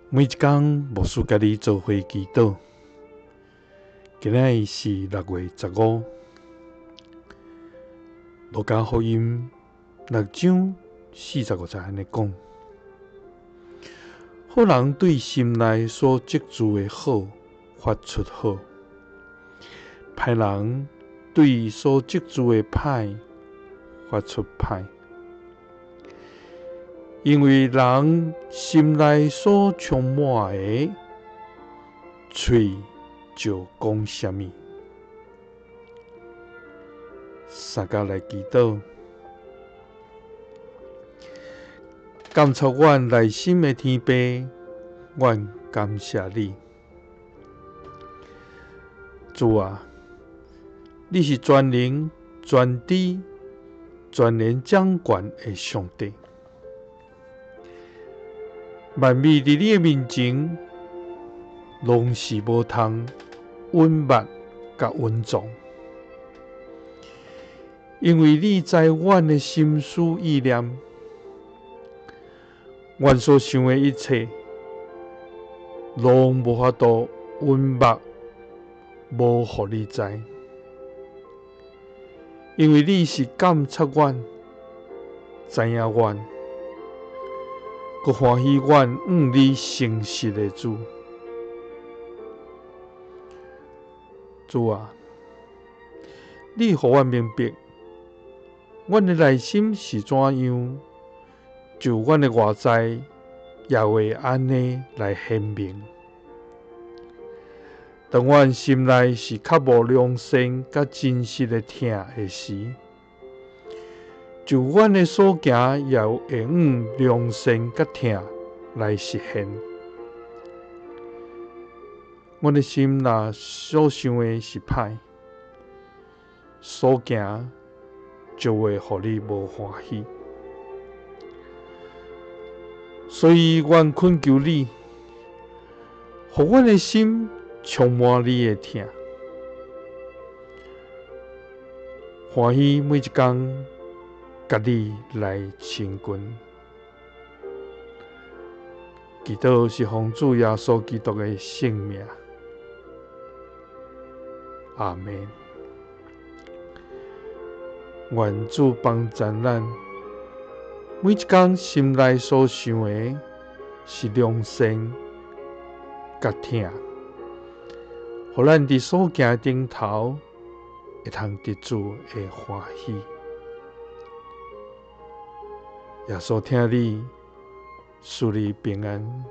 每一工牧師佮你做伙祈禱。今仔日是6月15，路加福音六章四十五節按呢講：好人對心內所積聚的好發出好，歹人對所積聚的歹發出歹。因為人心內所充滿的，喙就講啥物。三家來祈禱，監察阮內心的天父，阮感謝你，主啊，你是全能、全知、全然掌權的上帝。萬物佇你的面前，攏是無通隱瞞佮隱藏，因為你知阮的心思意念，阮所想的一切，攏無法度隱瞞，無予你知，因為你是監察阮，知影阮。閣歡喜阮向你誠實的主，主啊，你予阮明白，阮的內心是怎樣，就阮的外在也會按呢來顯明。當阮心內是較無良善佮真實的疼的時，就阮的所行也會用良善佮疼來實現。阮的心若所想的是歹，所行就會予你無歡喜。所以，阮懇求你，予阮的心充滿你的疼，歡喜每一工。佮你來親近，祈禱是奉主耶穌基督的聖名，阿們。願主幫助咱，每一工心內所想的是良善佮疼，予咱佇所行的頂頭會通得主的歡喜。耶穌疼你，賜你平安。